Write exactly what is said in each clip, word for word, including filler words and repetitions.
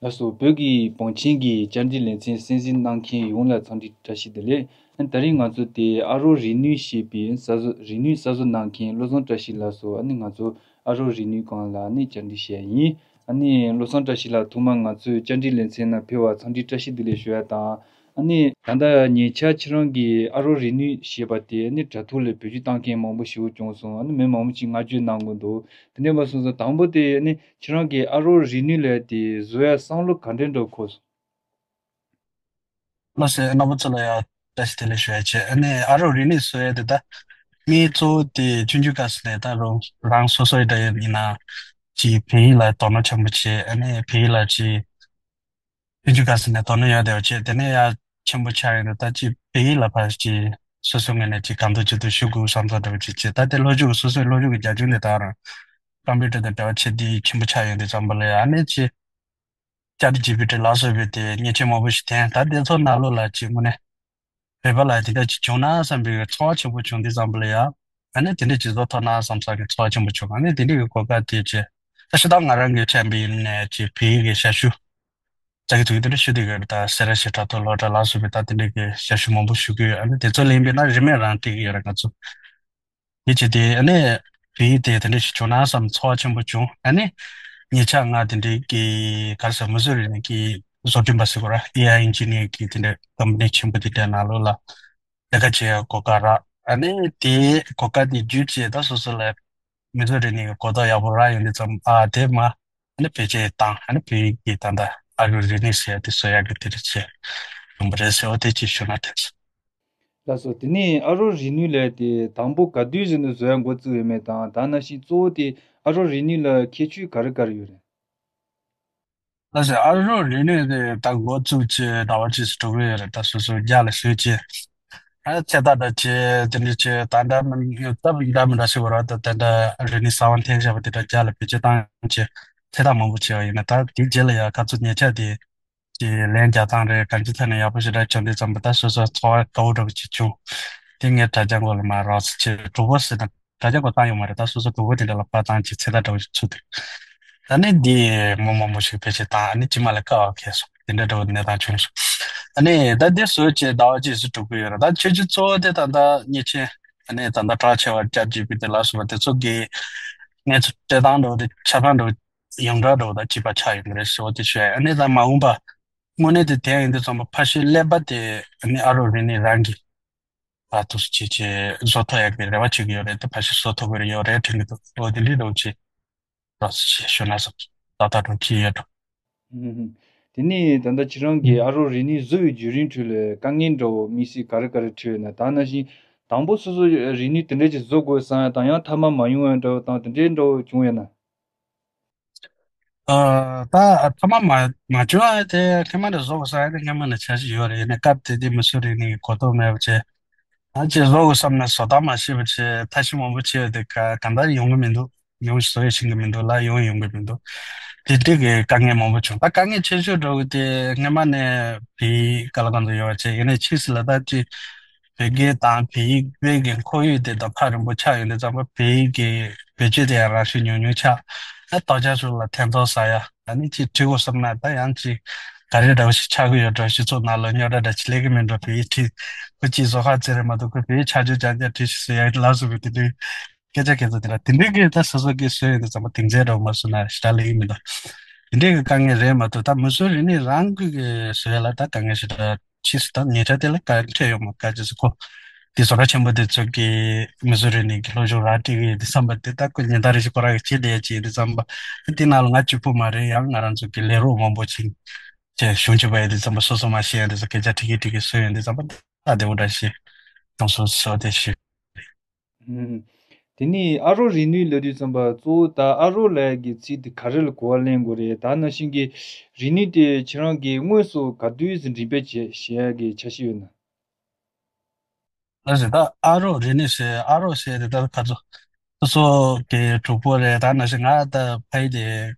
ལགས་སོ། བོད་ཀྱི་བང་ཆེན་གྱི་བཅར་འདྲི་ལེ་ཚན་གསན་གཟིགས་གནང་མཁན་ཡོངས་ལ་འཚམས་འདྲི་བཀྲ་ཤིས་བདེ་ལེགས། ཨ་ནི་ད་རིང་ང་ཚོ་དེ་ཨ་རོགས་རིག་ནུས་ཞེས་པའི་གསར་བཟོ་རིག་ནུས་གསར་བཟོ་གནང་མཁན་བློ་བཟང་བཀྲ་ཤིས་ལགས་སོ། ཨ་ནི་ང་ཚོ་ཨ་རོགས་རིག་ནུས་སྒང་ལ་ཨ་ནི་བཅར་འདྲི་བྱས་ཡིན། ཨ་ནི་བློ་བཟང་བཀྲ་ཤིས་ལགས་ཐོག་མར་ང་ཚོའི་བཅར་འདྲི་ལེ་ཚན་ནང་ཕེབས་པར་འཚམས་འདྲི་བཀྲ་ཤིས་བདེ་ལེགས་ཞུ་ཡ་དང་། ཨ་ནི་ད་ལྟ་ཉེ་ཆར་ཁྱེད་རང་གིས་ཨ་རོགས་རིག་ནུས་ཞེས་པ་དེ་ཨ་ནི་དྲ་ཐོག་ལ་བེད་སྤྱོད་བཏང་མཁན་མང་པོ་ཞིག་བྱུང་སོང་། ཨ་ནི་མི་མང་པོ་ཅིག་བསྔགས་བརྗོད་གནང་གི་འདུག་དེ་འདྲ་མ་སོང་ཙང་དང་པོ་དེ་ཨ་ནི་ཁྱེད་རང་གིས་ཨ་རོགས་རིག་ནུས་ལབ་དེ་བཟོ་ཡ་བསམ་བློ་ག་འདྲ་འདྲ་འཁོར་སོང་། ལགས་སོ། རྣམ་པ་ཚོ་ལ་ཡང་བཀྲ་ཤིས་བདེ་ལེགས་ཞུ་ཡ་བྱས། ཨ་ནི་ཨ་རོགས་རིག་ནུས་བཟོ་ཡ་དེ་ད་ངས་གཙོ་བོ་དེ་ཆུང་ཆུང་སྐབས་སུ་ནས་ད་རུང་རང་སོ་སོའི་འདྲ་ཡོད་ཡིན་ན་ཅིག་བོད་ཡིག་ལ་དོ་སྣང་ཆེན་པོ་བྱས། ཨ་ནི་བོད་ཡིག་ལ་ཅིག་ཆུང་ཆུང་སྐབས་སུ་ནས་དོ་སྣང་ཡོད་བསྡད་པ་བྱས། དེ་ནས་ཡང་ཆེན་པོ་ཆགས་ཡོང་དུས་ད་ཅིག་བོད་ཡིག་ལ་ཕར་ཅིག་སོ་སོའི་ངོས་ནས་ཅིག་གང་ཐུབ་ཅི་ཐུབ་ཞུ་དགོས་བསམ་ཚུལ་འདྲ་བོ་ཅིག་བྱས། ད་དེ་སློབ་སྦྱོང་གི་སོ་སོའི་སློབ་སྦྱོང་གི་རྒྱ་ཁྱོན་དེ་དག་རང་ཀམ་པུ་ཊར་དང་འབྲེལ་བ་ཆེ་དེ་ཆེན་པོ་ཆགས་ཡོང་དུས་ཙམ་པ་ལ་ཡང་ཨ་ནི་ཅིག་ཅཊ་ཇི་པི་ཊི་ལ་སོགས་པའི་དེ་མཉེན་ཆས་མང་པོ་ཞིག་ཐོན། ད་དེ་ཚོ་ནང་ལོགས་ལ་ཅིག་དངོས་གནས་བོད་པ་ལ་དེ་འདྲ་ཅིག་བྱུང་ན་བསམ་པའི་ཚོར་བ་ཆེན་པོ་བྱུང་དུས་ཙམ་པ་ལ་ཡང་ཨ་ནི་དེ་འདྲ་ཅིག་བཟོ་ཐུབ་ན་བསམ་ས་གི་ཚོར་བ་ཆེན་པོ་བྱུང་། ཨ་ནི་དེ་འདྲ་གི་གོ་སྐབས་དེ་བྱས། ད་ཤི་ད་ང་རང་གི་ཆ་ཡིན་པ་ཡིན་ནའི་ཅིག་བོད་ཡིག་གི་ཞབས་ཞུ་ཙག་གི་ཙུག་གི་དེ་འདྲ་ཞུ་དེ་གི་ད་སེ་ར་བྱེས་དྲ་ཐོག་སློབ་གྲྭ་ལ་སོགས་པའི་ད་དེ་འདྲ་གི་ཞབས་ཞུ་མང་པོ་ཞུ་གི་ཡོད། ཨ་ནི་དེ་ཚོ་ལེན་པས་ན་རིན་མེད་རང་སྤྲད་གི་ཡོད་རེད་ང་ཚོ། དེ་བྱས་ཏེ་ཨ་ནི་བོད་ཡིག་དེ་དེ་འདྲ་ཞིག་བྱུང་ན་བསམ་ཚོར་བ་ཆེན་པོ་བྱུང་། ཨ་ནི་ཉེ་ཆར་ང་དེ་འདྲའི་གི་ག་རེ་ཟེར་མི་བཟོ་རིག་གནས་ཀྱི་བཟོ་སྐྲུན་པ་ཟེར་དགོས་ར། ཨེ་ཨའི་ཨིན་ཇི་ནི་ཡར་གྱི་དེ་འདྲ་ཀམ་པ་ནི་ཆེན་པོ་དེ་འདྲའི་ནང་ལོགས་ལ་ལས་ཀ་བྱེད་ཡ་གོ་སྐབས་རག་ཨ་ནི་དེ་གོ་སྐབས་དེ་བརྒྱུད་བྱས་ད་སོ་སོ་ལ་མི་བཟོ་རིག་གནས་ཀྱི་གོ་རྟོགས་ཡག་པོ་རག་ཡོང་དུས་ཙམ་ཨ་དེ་མ་ཨ་ནི་བེད་སྤྱོད་བཏང་ཨ་ནི་བོད་ཡིག་གི་ད་ལྟ་ཨ་རུ་རིག་གནས་ཟེར་ཡ་དེ་བཟོ་ཡ་གི་དེ་འདྲ་བྱས་ཡོང་པ་རེད་ཟེར་བ་དེ་ཅིག་ཞུ་ན་དྲན་སོང་། ལགས་སོ། དེ་ནས་ཨ་རོགས་རིག་ནུས་ལབ་དེ་དང་པོ་ག་དུས་ཟིན་ནས་བཟོ་ཡ་འགོ་བཙུགས་ཡོད་མེད་དང་ད་ནང་བཞིན་གཙོ་བོ་དེ་ཨ་རོགས་རིག་ནུས་ལ་ཁྱད་ཆོས་ག་རེ་ག་རེ་ཡོད་རེད། ལགས་སོ། ཨ་རོགས་རིག་ནུས་དེ་ད་འགོ་བཙུགས་བྱས་ཟླ་བ་གཅིག་ཙམ་འགྲོ་གི་ཡོད་རེད། ད་སོ་སོ་རྒྱ་ལ་བཞུགས་བྱས་ཨ་ཚོད་ལྟ་འདྲ་བྱས་དེ་འདྲ་བྱས་ད་འདྲ་མི་སྟབས་འདྲ་མི་འདྲ་ཞིག་བར་དུ་དེ་འདྲ་རིག་ནུས་གསར་པ་འཐེན་བཞག་པ་དེ་འདྲ་རྒྱ་ལ་བེད་སྤྱོད་བཏང་བྱས་ཚོད་ལྟ་མང་པོ་བྱས་པ་ཡིན་ན་ད་དེའི་རྗེས་ལ་ཡང་ཁ་ཚུར་ཉེ་ཆར་དེ། ཀྱི་ལན་རྒྱག་སྟངས་རེད། གང་ཅི་ཐད་ནས་ཡག་པོ་ཞེ་དྲག་བྱུང་དུས་ཙམ་པ་ད་སོ་སོ་ཚོར་བ་དགའ་བོ་འདྲ་བོ་ཅིག་བྱུང་། དེ་ངས་དྲ་རྒྱ་སྐོར་ལ་མར་རོགས་ཚོ་ཆེད་གྲོགས་པོ་ཟེར་ན་དྲ་རྒྱ་སྐོར་བཏང་ཡོད་མ་རེད། ད་སོ་སོ་གྲོགས་པོ་དེ་འདྲ་ལ་ཕར་བཏང་ཅིག་ཚོད་ལྟ་འདྲ་བོ་ཞིག་ཚུགས་དུས། ད་ནི་འདི་མི་མང་པོ་ཞིག་ཕལ་ཆེར་བཏང་ཨ་ནི་ཅི་མ་ལས་ཀ་བ་ཁེལ་སོང་དེ་འདྲ་འདྲ་བོ་གནས་སྟངས་བྱུང་སོང་། ཨ་ནི་ད་འདི་བཟོས་བྱས་ཟླ་བ་གཅིག་ཙམ་འགྲོ་གི་ཡོད་རེད། ད་ཁྱོད་ཚོ་གཙོ་བོ་དེ་ད་ལྟ་མཉེན་ཆས་ཨ་ནི་ད་ལྟ་གྲགས་ཆེ་བ་ཅཊ་ཇི་པི་ཊི་ལ་སོགས་པ་དེ་ཚོ་གི་གནས་ཚུལ་སྤྲད་སྟངས་འདྲ་བོ་དེ་ཆ་ཚང་འདྲ་བོ། ཡོངས་གྲགས་འདྲ་བོ་དང་གཅིག་པ་ཆགས་ཡོང་གི་རེད་ཟེར་བ་དེ་ཞུ་ཡ། ཨ་ནི་ད་མ་འོངས་པ་དངོས་གནས་དེ་དེ་ཡིན་དུས་ཙམ་པ་ཕ་ཤུལ་ཀླད་པ་དེ་ཨ་ནི་ཨ་རོགས་རིག་ནུས་རང་གིས་ཨ་ཐུགས་སུ་ཆེ་ཆེ་བཟོ་ཐུབ་ཡག་གི་རེ་བ་བྱེད་ཀྱི་ཡོད་རེད། དེ་ཕ་ཤུལ་བཟོ་ཐུབ་ཀྱི་ཡོད་རེད་དྲན་གྱི་འདུག་འོ་དེ་འདྲའི་འདྲ་བོ་ཅིག་རོགས་ཞེས་ཞུ་ན་བསམ་སོང་། ཏག་ཏག་འགྲོ་གི་ཡོད་འགྲོ། ཨུམ། དེ་ནས་ད་ལྟ་ཁྱེད་རང་གིས་ཨ་རོགས་རིག་ནུས་བཟོ་བའི་བརྒྱུད་རིམ་ཁྲོད་ལ་དཀའ་ངལ་འདྲ་བོ་དམིགས་བསལ་ག་རེ་ག་རེ་འཕྲད་ཡོད་ན། ད་ནང་བཞིན་དང་པོ་སོ་སོ་རིག་ནུས་དེ་འདྲ་ཅིག་བཟོ་དགོས་བསམ་ཡ་དང་ཡང་མཐའ་མ་མ་ཡོང་ཡ་འདྲ་བོ་དང་དེ་འདྲའི་འདྲ་བོ་བྱུང་ཡོད་ན། ཨ། ད་ཐ་མ་མ་མ་བྱུང་ཨ་དེ་སྔན་མ་ནས་བཟོ་དགོས་བསམ་ཡ་དེ་སྔན་མ་ནས་འཆར་གཞི་ཡོད་རེད། ཡིན་ནའི་སྐབས་དེ་དུས་མི་སུ་རིག་ནུས་ཀྱི་གོ་རྟོགས་མེད་པ་བྱས། ཨ་ཅེ་བཟོ་དགོས་བསམ་ནས་བཟོ་ལྟ་མ་ཤེས་པ་བྱས་ཐབས་ཤེས་མང་པོ་བྱས་ཡོད་དེ་ག་གང་ལྟར་ཡོང་གི་མི་འདུག་ཡོང་བཟོ་ཡ་ཤེས་ཀྱི་མི་འདུག་ལ་ཡོང་ཡོང་གི་མི་འདུག་དེ་འདྲའི་གི་དཀའ་ངལ་མང་པོ་བྱུང་། ད་དཀའ་ངལ་ཆེ་ཤོས་འགྲོ་གི་དེ་སྔན་མ་ནས་བོད་ཡིག་དཀའ་ལས་ཁག་ཏུ་ཡོད་པ་བྱས་ཡིན་ནའི་ཕྱིས་སུ་ལ་ད་ཅི་བོད་སྐད་དང་བོད་ཡིག་བོད་ཀྱི་ཁོར་ཡུག་དེ་དང་ཕ་རིང་པོ་ཆགས་ཡོང་དུས་ཙམ་པ་བོད་ཡིག་གི་བེད་སྤྱོད་དེ་ཡང་རང་ཤུགས་ཉུང་ཉུང་ཆགས། ཨ་ཐོག་ཆ་ཤོས་ལ་ཐེམ་ཐོག་ཟ་ཡ་ཨ་ནི་ཅིག་བྲིས་དགོས་བསམ་ན་ད་ཡང་ཅིག་ག་རེ་འདྲ་བོ་ཞིག་ཆགས་ཀྱི་ཡོད་འགྲོ། སྤྱི་ཚོགས་ནང་ལ་རྙོག་དྲ་འདྲ་ཅིག་སླེབས་ཀྱི་མིན་འགྲོ། བོད་ཡིག་བྲིས་ཁོ་ཅིག་བཟོ་ཁ་རྩེ་རེད་མ་གཏོགས་ཁོས་བོད་ཡིག་ཆ་ཆོས་རྐྱང་རྐྱང་བྲིས་ཤིག་ཟེར་ཡ་ལ་སོགས་པའི་དེ་འདྲའི་སྐད་ཆ་སྐད་ཚོ་དེ་འདྲ་དེ་འདྲའི་གི་ད་སོ་སོ་གི་བཟོས་ཡོད་དུས་ཙམ་པ་དེང་ཚལ་འདྲ་བོ་མ་བཟོས་ན་ཞེ་དྲག་སླེབས་ཀྱི་མི་འདུག་དེ་འདྲའི་གི་དཀའ་ངལ་རེད་མ་གཏོགས་ད་མི་སུ་རིག་ནུས་རང་གི་གི་བཟོས་ལ་ད་དཀའ་ངལ་ཞེ་དྲག་ཕྱིས་སུ་ད་ཉེ་ཆར་དེ་ལ་དཀའ་འཕྲད་ཡོད་མ་དཀའ་ཅེས་སུ་གོ། དེ་བཟོ་གྲྭ་ཆེན་པོ་དེ་ཚོ་གིས་མི་བཟོ་རིག་ནུས་ཀྱི་སློབ་སྦྱོང་རག་སྤྲད་ཀྱི་ཡོད་དེ་བསམ་པ་དེ་ད་ཁོ་ཉིན་ལྟར་རེ་ཞིག་ཁོ་རང་གིས་བྱེད་བསྡད་ཀྱི་ཡོད་དེ་བསམ་པ། དེ་ནང་ལ་ང་གཅིག་པུ་མ་རེད། ཡང་ང་རང་ཚོ་གི་ལས་རོགས་མང་པོ་ཅིག་བྱས་གཞུང་ཆེན་པ་ཡོད་དེ་བསམ་པ་སོ་སོ་མ་ཤེས་ཡ་དེ་ཚོ་སྐད་ཆ་དྲི་གི་དྲི་གི་བཟོས་ཡོད་དེ་བསམ་པ་ད་བདེ་བོ་འདྲ་ཞིག་བྱུང་སོང་ཟེར་བ་དེ་ཞུ། ཨུམ། དེ་ནས་ཨ་རོགས་རིག་ནུས་ལབ་དུས་ཙམ་པ་གཙོ་བོ་ད་ཨ་རོགས་ལབ་ཡ་གི་ཚིག་དེ་ག་རེ་ལ་གོ་བ་ལེན་དགོས་རེད། ད་ནང་བཞིན་གྱི་རིག་ནུས་དེ་ཁྱེད་རང་གིས་དངོས་སུ་ག་དུས་ཙམ་འགྲེམས་སྤེལ་བྱས་བྱེད་ཡ་གི་འཆར་གཞི་ཡོད་ན། ལགས་སོ། ད་ཨ་རོགས་རིག་ནུས་ཟེར་ཨ་རོགས་ཟེར་དེ་ད་ཁ་ཚོ་སོ་སོ་གི་གྲོགས་པོ་རེད། ད་ནང་བཞིན་ང་ད་ཕ་ཡུལ་དེ་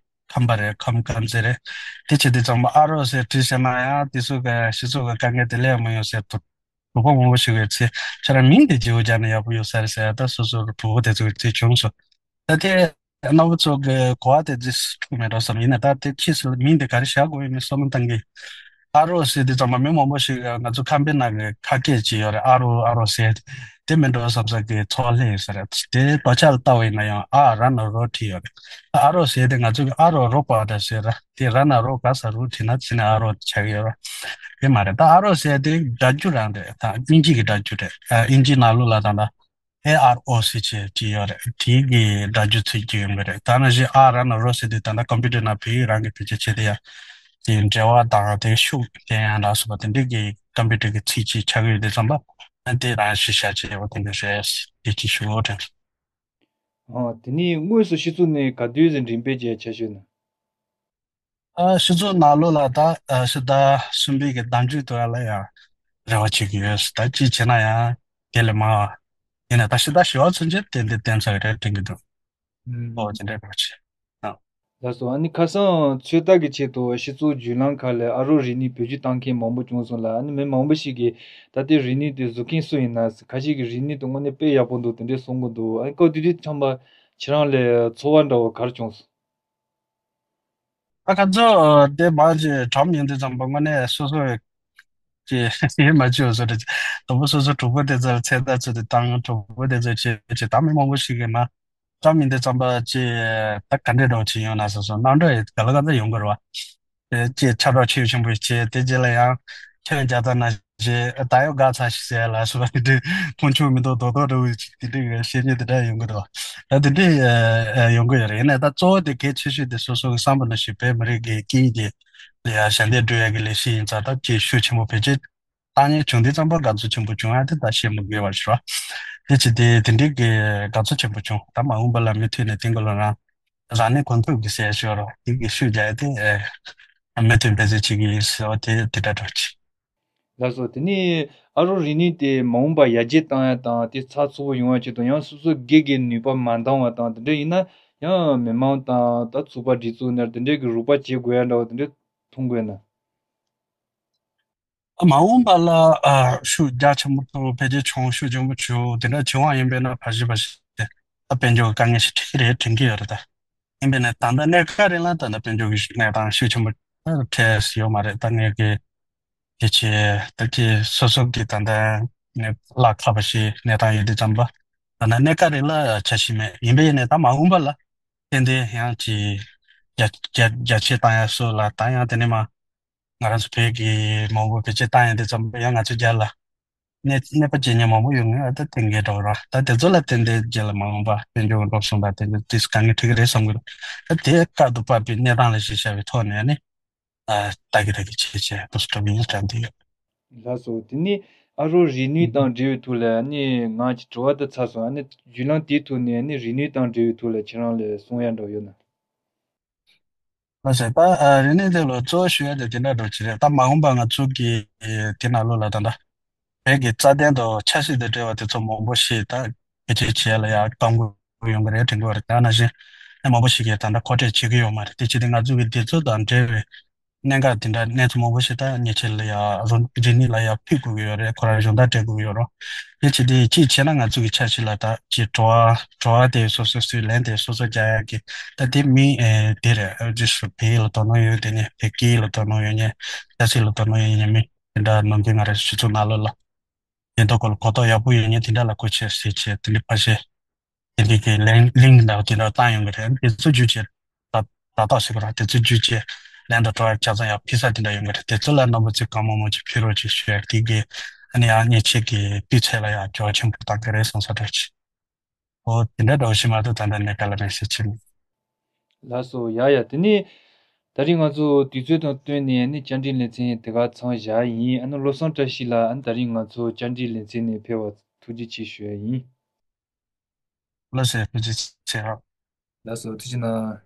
ཁམས་པ་རེད། ཁམས་དཀར་མཛེས་རེད། དེ་བྱེད་དུས་ཙམ་པ་ཨ་རོགས་ཟེར་བྲིས་བཞག་ན་ཡང་དེ་ཚོ་གི་སྤྱི་ཚོགས་གི་དཀའ་ངལ་དེ་སླེབས་མ་ཡོང་ཟེར་དུ། གྲོགས་པོ་མང་པོ་ཞིག་ཡོད་ཚེ་ཁྱེད་རང་མིང་དེ་བརྗེ་པོ་རྒྱག་ན་ཡག་པོ་ཡོད་ས་རེད་ཟེར་ཡ་ད་སོ་སོ་གྲོགས་པོ་དེ་ཚོ་གི་ཚེ་བྱུང་སོང་། ད་དེ་ རྣམ་པ་ཚོ་གི་གོ་བ་དེ་ཅིག་འཁྲུག་མེད་འགྲོ་བསམ། ཡིན་ན་ད་དེ་ཕྱིས་སུ་མིང་དེ་ག་རེ་བཞག་དགོས་ཡོད་མེད་བསམ་བློ་བཏང་གི། ཨ་རོ་ཟེར་དུས་ཙམ་པ་མི་མང་པོ་ཞིག་ང་ཚོ་ཁམས་པའི་ནང་གི་ཁ་སྐད་ཅིག་ཡོད་རེད། ཨ་རོ་ཨ་རོ་ཟེར། དེ་མིན་འགྲོ་བསམ་ས་གི་ཚོར་བ་སླེབས་ཡོད་ས་རེད། དེ་དོ་ཆ་ལ་ལྟ་བ་ཡིན་ན་ཡང་ཨ་ར་ན་རོ་བྲིས་ཡོད་རེད། ཨ་རོ་ཟེར་དེ་ང་ཚོ་གི་ཨ་རོ་རོ་པ་འདྲ་ཟེར་ར། དེ་ར་ན་རོ་ག་ས་རུ་བྲིས་ན་ཕྱིས་ནས་ཨ་རོ་ཆགས་ཡོད་ར། དེ་མ་རེད། ད་ཨ་རོ་ཟེར་དེ་སྒྲ་སྒྱུར་རང་རེད། ད་དབྱིན་ཇི་གི་སྒྲ་སྒྱུར་རེད། ཨ་དབྱིན་ཇི་ནང་ལོགས་ལ་ད་ལྟ་ཨེ་ཨར་ཨོ་སི་ཅེས་ཅིག་ཡོད་རེད། དེའི་གི་སྒྲ་སྒྱུར་ཚིག་ཅིག་ཡོང་གི་རེད། ད་ནང་བཞིན་ཨ་ར་ན་རོ་ཟེར་དུས་ད་ལྟ་ཀམ་པུ་ཊར་ནང་བོད་ཡིག་རང་གི་བེད་སྤྱོད་བྱེད་དེ་ཡ། དེ་འབྲེལ་བ་དང་དེ་ཤུགས་དེ་ཡང་འདྲ་སོགས་པ་དེ་འདྲའི་གི་ཀམ་པུ་ཊར་གི་ཚིག་ཅིག་ཆགས་ཀྱི་ཡོད་དུས་ཙམ་པ། ཨ་དེ་རང་ཤེས་བྱ་བྱེད་ཡོད་དེ་འདྲ་རེད། དེ་ཅིག་ཞུ་འོ་དྲན། ཨ་དེ་ནས་དངོས་སུ་སྤྱི་ཚོགས་ནས་ག་དུས་ཟིན་འགྲེམས་སྤེལ་བྱས་ཆ་ཤོད་ན། ཨ་སྤྱི་ཚོགས་ནང་ལོགས་ལ་ད་ཨ་ཕྱི་ཟླ་གསུམ་པའི་གི་ཟླ་མཇུག་ཏུ་ཡ་ལ་ཡང་རེ་བ་བྱེད་ཀྱི་ཡོད། ད་ཅི་བྱེད་ན་ཡང་དེ་ལས་མང་བ་ཡིན་ན་ད་ཕྱི་ཟླ་བཞི་བ་ཚུན་ཆད་ཏན་ཏན་བསྟན་ཚར་གི་རེད་དྲན་གྱི་འདུག། ཨོ་ཅི་འདྲ་འགྲོ་ཆེ། ཨ་ལགས་སོ། ཨ་ནི་ཁ་སང་ཚོད་ལྟ་གི་ཆེད་དུ་སྤྱི་ཚོགས་བརྒྱུད་ལམ་ཁག་ལ་ཨ་རོ་རིག་གནས་བེད་སྤྱོད་བཏང་མཁན་མང་པོ་བྱུང་སོང་ལ། ཨ་ནི་མི་མང་པོ་ཞིག་གིས་ད་ལྟའི་རིག་གནས་དེ་བཟོ་མཁན་སུ་ཡིན་ན། ཁ་ཤས་ཀྱིས་རིག་གནས་དེ་དངོས་གནས་དཔེ་ཡག་པོ་འདུག་དེ་འདྲས་གསུང་གི་འདུག། ཨ་ནི་སྐབས་དེ་དུས་ཙམ་པ་ཁྱེད་རང་ལ་ཚོར་བ་འདྲ་བོ་ག་རེ་བྱུང་སོང་། ཨ་ཁ་ཚོ་དེ་མ་ཅི་གྲམ་ཡིན་དུས་ཙམ་པ་དངོས་གནས་སོ་སོ་ཀྱི་ཡིད་མ་ཆེས་བཟོ་འདྲ། དང་པོ་སོ་སོ་གྲོགས་པོ་དེ་ཚོར་ཚེ་ད་ཚོད་དེ་བཏང་། གྲོགས་པོ་དེ་ཚོར་བྱེད་བྱེད་ད་མི་མང་པོ་ཞིག་གིས་མ་གྲམ་ཡིན་དུས་ཙམ་པ་ཅི་ད་ག་འདྲས་འགྲོ་བྱེད་ཡོང་ན་སོ་སོ་རྣམ་གྲངས་ག་ལ་ག་ཚོད་ཡོང་གི་རེད་བ། དེ་ཅི་ཁྱབ་བསྒྲགས་ཆེ་ཆེན་པོ་བྱས་དེ་རྗེས་ལ་ཡང་ཁྱོན་རྒྱག་ད་ན་ཞེས་ད་ཡོད་དགའ་ཚ་ཞེས་ཟེར་ལ་སོགས་པ་དེ་འདྲའི་ཁོང་ཆུང་མི་འདུག་རྡོག་རྡོག་འདྲ་བོ་ཅིག་དེ་འདྲའི་བཤད་རྒྱུ་དེ་འདྲ་ཡོང་གི་འདུག། ད་དེ་འདྲའི་ཡོང་གི་ཡོད་རེད། ཡིན་ནའི་ད་གཙོ་བོ་དེ་གལ་ཆེ་ཤོས་དེ་སོ་སོ་གི་བསམ་པ་ནང་བཞིན་བོད་མི་རིགས་ཀྱི་སྐད་ཡིག་དེ་ལ་ཞབས་འདེགས་སྒྲུབ་ཡ་གི་ལས་གཞི་ཡིན་ཙང་ད་ཅིག་ཤུགས་ཆེན་པོ་བེད་སྤྱོད་བཏང་མཁན་བྱུང་དུས་ཙམ་པ་དགའ་ཚོར་ཆེན་པོ་བྱུང་ཡ་དེ་ད་བཤད་མི་དགོས་པ་ཞིག་རེད། དེ་བྱས་ཏེ་དེ་འདྲའི་གི་དགའ་ཚོར་ཆེན་པོ་བྱུང་། ད་མ་འོངས་པ་ལ་མུ་མཐུད་ནས་དེ་འགོ་ལ་རང་རང་ནས་གོ་ཐོས་ཀྱི་ཟེར་ཞོར་དེ་གི་ཤུགས་རྒྱག་ཡ་དེ་མུ་མཐུད་འབད་རྩོལ་བྱེད་ཀྱི་ཡིན་ཟེར་བ་དེ་དེ་འདྲ་འདྲ་ཅིག། ལགས་སོ། དེ་ནས་ཨ་རོ་རིག་གནས་དེ་མ་འོངས་པ་ཡར་རྒྱས་བཏང་ཡ་དང་དེ་ཚགས་ཚུད་པོ་ཡོང་བ་ཆེད་དུ་ཡང་སོ་སོ་སྒེར་གྱི་ནུས་པ་མ་འདང་བ་དང་དེ་འདྲ་ཡིན་ན་ཡང་མི་མང་དང་ད་ཚོགས་པ་སྒྲིག་འཛུགས་ནས་དེ་འདྲའི་གི་རོགས་པ་བྱེད་དགོས་ཡ་འདྲ་བ་དེ་འདྲ་མཐོང་དགོས་ན། མ་འོངས་པ་ལ་ཨ་ཤུགས་རྒྱ་ཆེན་པོ་ཐོག་འཕེལ་རྒྱས་བྱུང་ཤུགས་ཆེན་པོ་བྱུང་དེ་འདྲ་བྱུང་བ་ཡིན་པས་ན་ཕར་ཞི་བར་ཞི་ད་དཔལ་འབྱོར་དཀའ་ངལ་ཞིག་འཕྲད་ཀྱི་རེད་དྲན་གྱི་ཡོད་རེད་ད། ཡིན་པས་ན་ད་ལྟ་གནས་སྐབས་རིང་ལ་ད་ལྟ་དཔལ་འབྱོར་གྱི་གནས་སྟངས་ཤུགས་ཆེན་པོ་འཕྲད་ཡོད་མ་རེད། ད་ངས་ཀྱི་དེ་ཆེ་ད་ཀྱི་སོ་སོ་གི་ད་ལྟ་ངས་གླ་ཁ་བ་ཞིག་གནས་སྟངས་ཡོད་དུས་ཙམ་པ་ད་ལྟ་གནས་སྐབས་རིང་ལ་འཆར་གཞི་མེད། ཡིན་པས་ཡིན་ནས་ད་མ་འོངས་པ་ལ་ཏན་ཏན་ཡང་ཀྱི་རྒྱ་རྒྱ་རྒྱ་ཆེ་བཏང་ཡ་སོགས་ལ་ད་ཡང་དེ་ནས་མ། ང་རང་ཚོ་བོད་ཀྱི་མང་པོ་བེད་སྤྱོད་བཏང་ཡོང་དུས་ཙམ་པ་ཡང་ང་ཚོ་རྒྱ་ལ་གནས་གནས་པ་བྱེད་མཁན་མང་པོ་ཡོད་ངེས་ཨ་ད་དེ་འགའི་འགྲོ་ར་ད་དེ་ཚོ་ལ་བརྟེན་ཏེ་རྒྱ་ལ་མ་འོངས་པ་དཔལ་འབྱོར་འགྲོ་སོང་ད་དེ་ཚོ་དེ་དཀའ་ངལ་འཕྲད་ཀྱི་རེད་བསམ་གི་འདུག། ད་དེ་བཀག་ཏུ་བབས་པའི་གནས་སྟངས་ལ་གཞི་བཞག་པའི་ཐོག་ནས་ནི་ཨ་ད་གི་ད་གི་བྱེད་བྱེད་དུ་སུ་འགྲོ་གི་ཡིན་དྲན་དེ་ཡོད། ལགས་སོ། དེ་ནས་ཨ་རོ་རིག་ནུས་དང་འབྲེལ་བའི་ཐོག་ལ་ནི་ང་གི་དྲི་བ་དེ་ཚར་སོང་། ཨ་ནི་བརྒྱུད་ལམ་དེའི་ཐོག་ནས་ནི་རིག་ནུས་དང་འབྲེལ་བའི་ཐོག་ལ་ཁྱེད་རང་ལ་གསུང་ཡ་འདྲ་ཡོད་ན། ལགས་སོ། ད་ཨ་རིག་གནས་དེ་ལ་གཙོ་བོ་ཞུ་ཡ་དེ་དེ་འདྲ་འགྲོ་གི་རེད། ད་མ་འོངས་པ་ང་ཚོ་གི་དེ་ནང་ལོགས་ལ་ད་ལྟ་བོད་ཀྱི་རྩ་དོན་དང་ཆབ་སྲིད་དང་འབྲེལ་བ་དེ་ཚོ་མང་པོ་ཞིག་ད་བེད་སྤྱོད་བྱེད་ཡ་ལ་ཡ་བཀག་འགོག་ཡོང་གི་རེད་དྲན་གི་རེད། དེ་ནང་བཞིན་ཨ་མང་པོ་ཞིག་གིས་ད་ལྟ་མཁོ་སྤྲོད་བྱེད་ཀྱི་ཡོད་མ་རེད། དེ་བྱས་ཏེ་ང་ཚོ་གི་དེ་ཚོ་དང་འབྲེལ་བའི་གནད་འགག་དེ་འདྲ་གནས་ཚུལ་མང་པོ་ཞིག་ད་ཉེ་ཆར་ལ་ཡ་རིག་གནས་ལ་ཡ་ཕུད་དགོས་ཀྱི་ཡོད་རེད། ཁོ་རང་སྦྱོང་བརྡར་སྤྲད་དགོས་ཀྱི་ཡོད་རེད། དེ་བྱས་ཏེ་གཅིག་བྱས་ན་ང་ཚོ་གི་ཆབ་སྲིད་ལ་ད་ཅིག་བྲོ་བ་བྲོ་བ་དེ་སོ་སོ་སུས་ལན་དེ་སོ་སོ་རྒྱག་ཡག་གི་ད་དེ་མི་ཨེ་དེ་རེད། ཨ་ཅི་སུ་བོད་ཡིག་ལ་དོ་སྣང་ཡོད་དེ་ནས་བོད་སྐད་ཡིག་ལ་དོ་སྣང་ཡོད་མཁན་ཆབ་སྲིད་ལ་དོ་སྣང་ཡོད་མཁན་མི་དེ་འདྲ་ནང་ཁུལ་ང་རང་སྤྱི་ཚོགས་ནང་ལོགས་ལ་དེ་ཐོག་གོ་ལ་གོ་རྟོགས་ཡག་པོ་ཡོད་མཁན་དེ་འདྲ་ལ་སྐུ་ཆེ་ཟེར་བྱས་དེ་འདྲའི་ཕར་བཤད་དེ་འདྲའི་གི་ལན་ལིང་འདྲ་བོ་དེ་འདྲ་བཏང་ཡོང་གི་རེད། དེ་ཚོ་བརྒྱུད་བྱས་ད་ད་ལྟ་ཟེར་གི་ར་དེ་ཚོ་བརྒྱུད་བྱས་ལན་དང་བྲོ་བ་ཆ་ཚང་ཡག་ཕུལ་ས་དེ་འདྲ་ཡོང་གི་རེད། དེ་ཚོ་ལ་རྣམ་པ་ཚོས་གང་མང་མང་ཅིག་ཕུལ་རོགས་ཅིག་ཞུ་ཡ་དེ་གི་ཨ་ནི་ཡང་ཉེ་ཆར་གི་སྤུས་ཚད་ལ་ཡང་འགྱུར་བ་ཆེན་པོ་བཏང་གི་རེད་བསམ་ས་འདྲ་ཅིག། ཨོ་དེ་འདྲ་འདྲ་བོ་ཞིག་མ་གཏོགས་ད་ལྟ་ནས་ག་ལ་མེད་ཟེར་ཕྱིན། ལགས་སོ། ཡ་ཡ། དེ་ནས་ད་རིང་ང་ཚོ་དུས་ཚོད་དང་བསྟུན་ནས་ནི་བཅར་འདྲི་ལེ་ཚན་དེ་ག་ཚང་བཞག་ཡིན། ཨ་ནི་བློ་བཟང་བཀྲ་ཤིས་ལགས་ཨ་ནི་ད་རིང་ང་ཚོ་བཅར་འདྲི་ལེ་ཚན་ནས་ཕེབས་པ་ཐུགས་རྗེ་ཆེ་ཞུ་ཡ་ཡིན། ལགས་སོ། ཐུགས་རྗེ་ཆེ་ཧ། ལགས་སོ། ཐུགས་རྗེ་གནང་།